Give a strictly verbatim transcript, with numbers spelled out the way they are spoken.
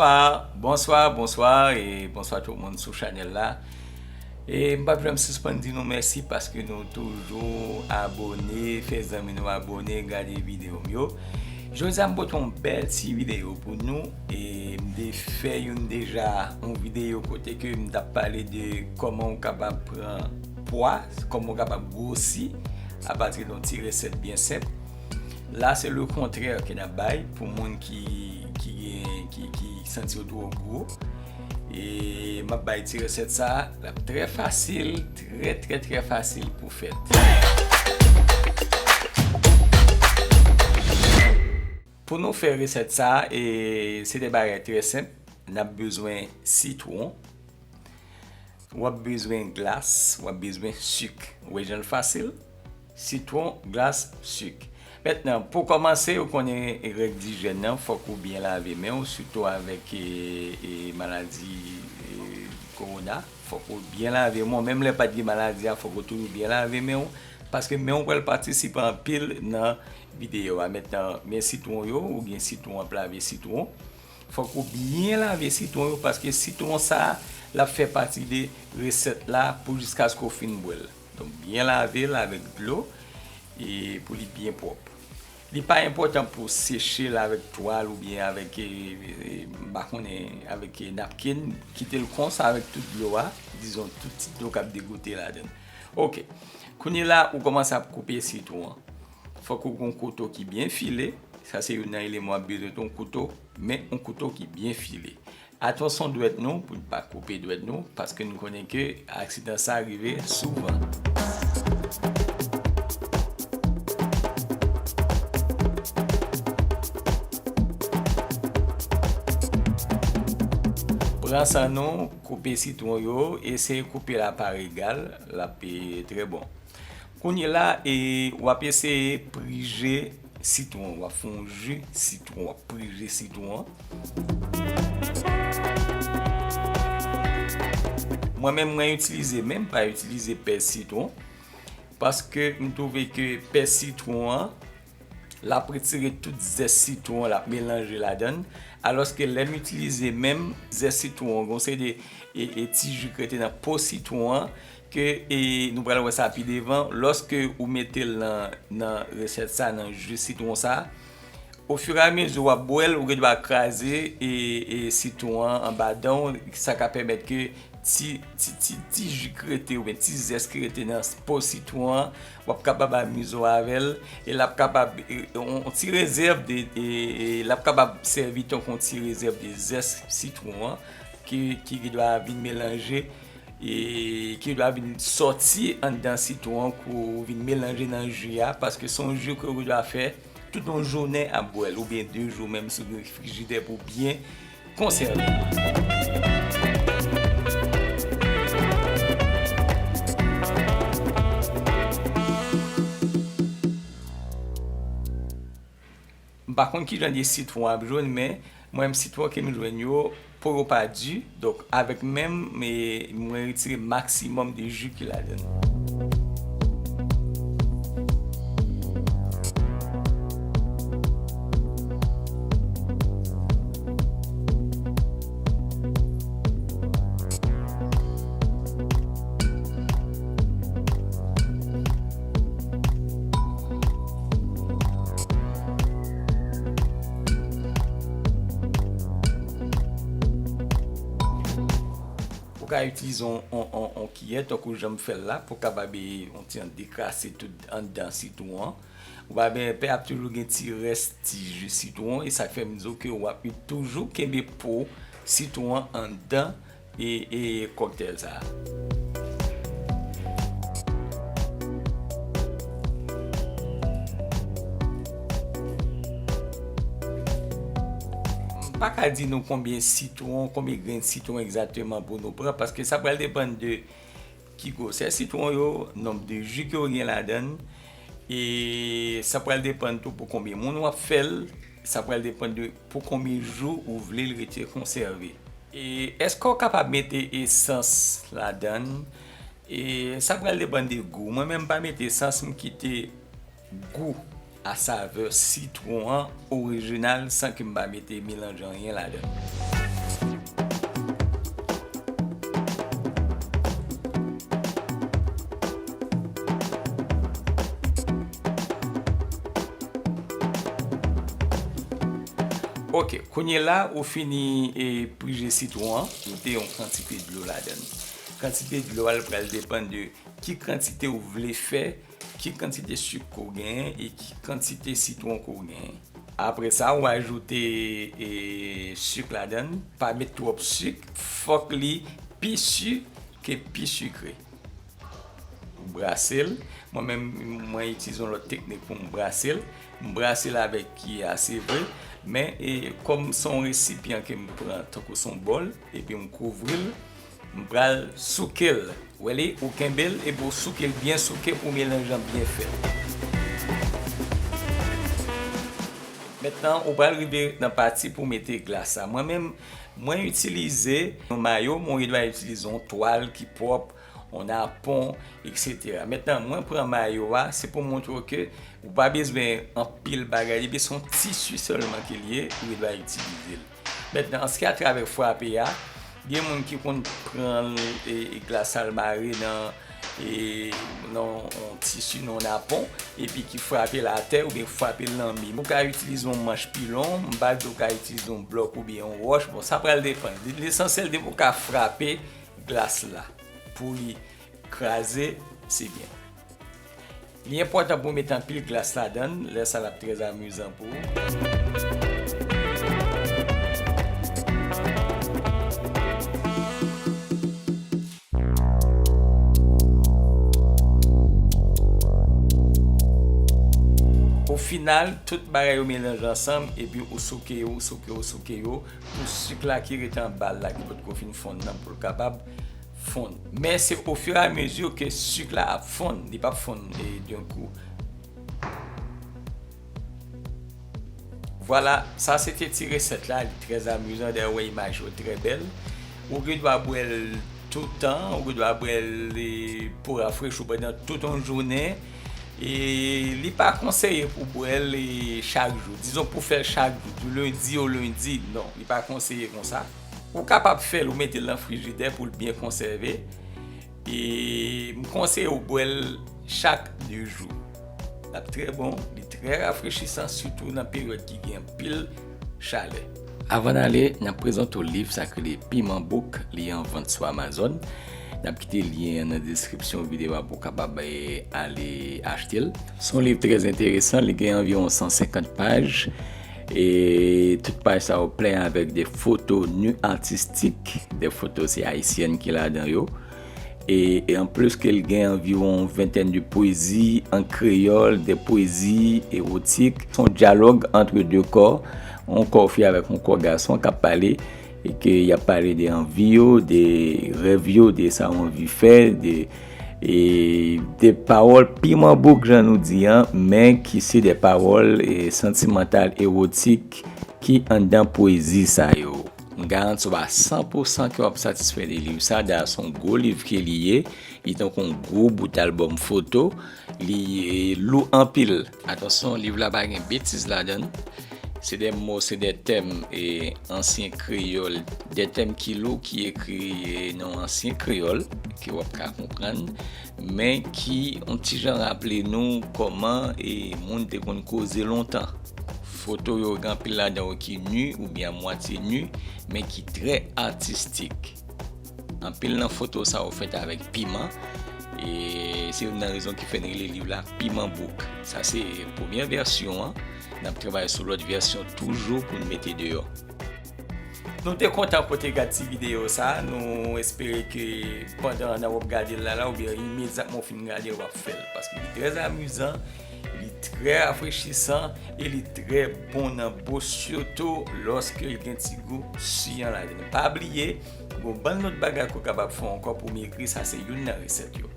Bonswa, bonswa, bonswa, e bonswa tout moun sou chanèl la. E m p ap janm sispann di nou mèsi paske nou toujou abòne, fè zanmi nou abòne, gade videyo m yo. Jodi a m pote yon bèl ti videyo pou nou, e m te fè youn deja, yon videyo kote ke m t ap pale de kòman w kapab pran pwa, kòman w kapab gwosi apati de yon ti resèt byen senp. La, se le kontrè ke n ap bay pou moun ki, ki gen, ki, ki santi yo twò gwo. E m ap bay ti resèt sa, l ap trè fasil, trè, trè, trè fasil pou fèt. Pou nou fè resèt sa, e se de bagay trè senp. N ap bezwen sitwon, w ap bezwen glas, w ap bezwen sik. Ou wè jan l fasil? Sitwon, glas, sik. Mentnan, pou kòmanse, ou konnen règ dijyèn nan, fòk ou byen lave men w, sitou avèk, e, e, maladi, e, kowona. Fòk ou byen lave men w. Menm lè pa t gen maladi a, fòk ou toujou byen lave men w, paske men w pral patisipe anpil nan videyo a. Mentnan, men sitwon yo, ou gen sitwon, w ap lave sitwon. Fòk ou byen lave sitwon yo, paske sitwon sa, l ap fè pati de resèt la pou jiskaske w fin bwè l. Donk, byen lave l avèk dlo, e pou li byen pwòp. Li pa enpòtan pou w seche l avèk twal oubyen avèk, e, e, m pa konnen, avèk, e, napkin. Kite l konsa avèk tout dlo a, dizon tout ti dlo k ap degoute ladan l. Oke. Kounye la, ou kòmanse ap koupe sitwon an. Fòk ou gen yon kouto ki byen file. Sa se youn nan eleman w ap bezwen tou, yon kouto, men yon kouto ki byen file. Atansyon dwèt nou, pou n pa koupe dwèt nou, paske nou konnen ke aksidan sa rive souvan. Pran san nou, koupe sitwon yo, eseye koupe l a pa egal, l ap, e, trè bon. Kounye la, e, w ap eseye prije sitwon, w ap fè yon ji sitwon, w ap prije sitwon an. Mwen menm, mwen itilize men, m pa itilize pèz sitwon, paske m twouve ke pèz sitwon an, l ap retire tout zès sitwon an, l ap melanje ladan l. Alòske lè m itilize men m, zès sitwon an, gon seri de, e, e, ti ji k rete nan po sitwon an, ke, e, nou pral wè sa pi devan, lòske ou mete l nan, nan resèt sa, nan ji sitwon sa, ofiramezi w ap bwè l, ou gen dwa kraze, e, e, sitwon an anba dan w, sa ka pèmèt ke ti, ti, ti, ti ji k rete oubyen ti zès ki rete nan po sitwon an, w ap kapab amize w avè l, e l ap kapab, e, yon, yon ti rezèv de, e, e, l ap kapab sèvi tankou yon ti rezèv de zès sitwon an, ki, ki, ki dwa vin melanje, e ki dwa vin sòti anndan sitwon an, kou vin melanje nan ji a, paske se yon ji ke ou dwa fè tout yon jounen ap bwè l, oubyen de jou menm sou refrijidè pou byen konsève. M pa konn ki jan de sitwon w ap jwenn, men mwen menm sitwon ke m jwenn yo, po yo pa di, donk avèk men m, e, mwen retire maksimòm de ji ki ladan l. Ou ka itilize yon, yon, yon, yon kiyè, tankou jan m fè l la, pou w kapab, e, yon ti jan dekrase tout anndan sitwon an. Ou pa byen pè, ap toujou gen ti rès ti ji sitwon, e sa k fè m di w ke w ap toujou kenbe po sitwon an anndan e, e kòktèl sa a. M pa ka di nou konbyen sitwon, konbyen grenn sitwon egzakteman pou nou pran, paske sa pral depann de ki gwosè sitwon yo, nonb de ji ke w gen ladan l, e sa pral depann tou pou konbyen moun w ap fè l, sa pral depann de pou konbyen jou ou vle l rete konsève. E èske w kapab mete esans ladan l? E sa pral depann de gou. Mwen menm, m pa mete esans, m kite gou a savè sitwon an orijinal san ke m pa mete melanj anyen ladan l. Ok, kounye la ou fini e, prije sitwon an, ou mete yon kantite dlo ladan l. Kantite dlo a l pral depann de ki kantite ou vle fè, ki kantite sik ke w genyen e ki kantite sitwon ke w genyen. Apre sa, ou ajoute e, sik ladan l. Pa met twòp sik, fòk li pi si ke pi sikre. Ou brase l. Mwen menm, mwen itilize yon lòt teknik pou m brase l. M brase l avèk kiyè a, se vre, men e, kòm se yon resipyan ke m pran tankou se yon bòl, epi m kouvri l, m pral souke l. Ou wè li, ou kenbe l, epi ou souke l byen souke pou melanje an byen fèt. Mentnan, ou pral rive nan pati pou mete glas la. Mwen menm, mwen itilize yon mayo, men ou dwe itilize yon twal ki pwòp, yon napon, etsetera. Mentnan, mwen pran mayo a, se pou montre w ke ou pa bezwen anpil bagay, depi se yon tisi sèlman ke l ye, ou dwe itilize l. Mentnan, an se ki atravè frape a, gen moun ki konn pran e, e glas sa l mare nan e, nan yon tisi, nan yon napon, epi ki frape l atè oubyen frape l nan mi. Ou ka itilize yon manch pilon, m pa di w ka itilize yon blòk oubyen yon wòch, bon, sa pral depann. Lesansyèl, depi w ka frape glas la pou li kraze, se byen. Li enpòtan pou w mete anpil glas ladan l, lè sa l ap trè amizan pou ou. O final, tout bagay yo melanje ansanm, epi ou souke yo, ou souke yo, ou souke yo, pou sik la ki rete anba l la, ki potko fin fonn nan, pou l kapab fonn. Men se ofiramizi ke sik la ap fonn, li p ap fonn e, d'un coup. Vwala, sa se te ti resèt la, li trè amizan, dayè w wè imaj yo trè bèl. Ou gen dwa bwè l toutan, ou gen dwa bwè l e, pou rafrechi w pandan tout yon jounen. E li pa konseye pou bwè l e, chak jou. Dizon pou fè l chak jou, di lendi o lendi, non, li pa konseye konsa. Ou kapab fè l, ou mete l nan frijidè pou l byen konsève. E m konseye w bwè l chak de jou. L ap trè bon, li trè rafrechisan, sitou nan peryòd ki gen anpil chalè. Avan n ale, n ap prezante w liv sa k rele Piman Bouk, li an vant sou Amazon. N ap kite lyen an nan deskripsyon videyo a pou w kapab e, ale achte l. Se yon liv trè enteresan, li gen anviwon san senkant paj. E tout paj sa yo plen avèk de foto nu atistik, de foto se ayisyèn ki ladan yo. E, e anplis ke l gen anviwon yon ventèn de pwezi an kreyòl, de pwezi ewotik. Se yon dyalòg ant de kò, yon kò fi avèk yon kò gason k ap pale, e ke y ap pale de anvi yo, de rèv yo, de sa yo anvi fè, de, e de pawòl piman bouk, jan nou di an, men ki se de pawòl e santimantal, ewotik, ki anndan pwezi sa yo. M garanti w a san pou san ke w ap satisfè de liv sa. Dayè, se yon gwo liv ke li ye. Li tankou yon gwo bout albòm foto. Li e, lou anpil. Atansyon, liv la pa gen betiz ladan l. Se de mo, se de tèm e, ansyen kreyòl. De tèm ki lou, ki ekri e, nan ansyen kreyòl, ke w ap ka konprann, men ki yon ti jan raple nou kòman e, moun te konn koze lontan. Foto yo gen anpil ladan yo ki nu oubyen a mwatye nu, men ki trè atistik. Anpil nan foto sa yo fèt avèk piman, e se youn nan rezon ki fè n rele liv la Piman Bouk. Sa se premyè vèsyon an, n ap travay sou lòt vèsyon toujou pou n mete deyò. Nou te kontan pou w te gad ti videyo sa, nou espere ke pandan w ap gade l la, la oubyen imedyatman w fin gade l, w ap fè l, paske li trè amizan, li trè rafrechisan e li trè bon nan bouch, sitou lòske l gen ti gou siyan ladan l. Pa bliye, gen yon bann lòt bagay ke w kapab fè ankò pou w megri, sa se youn nan resèt yo.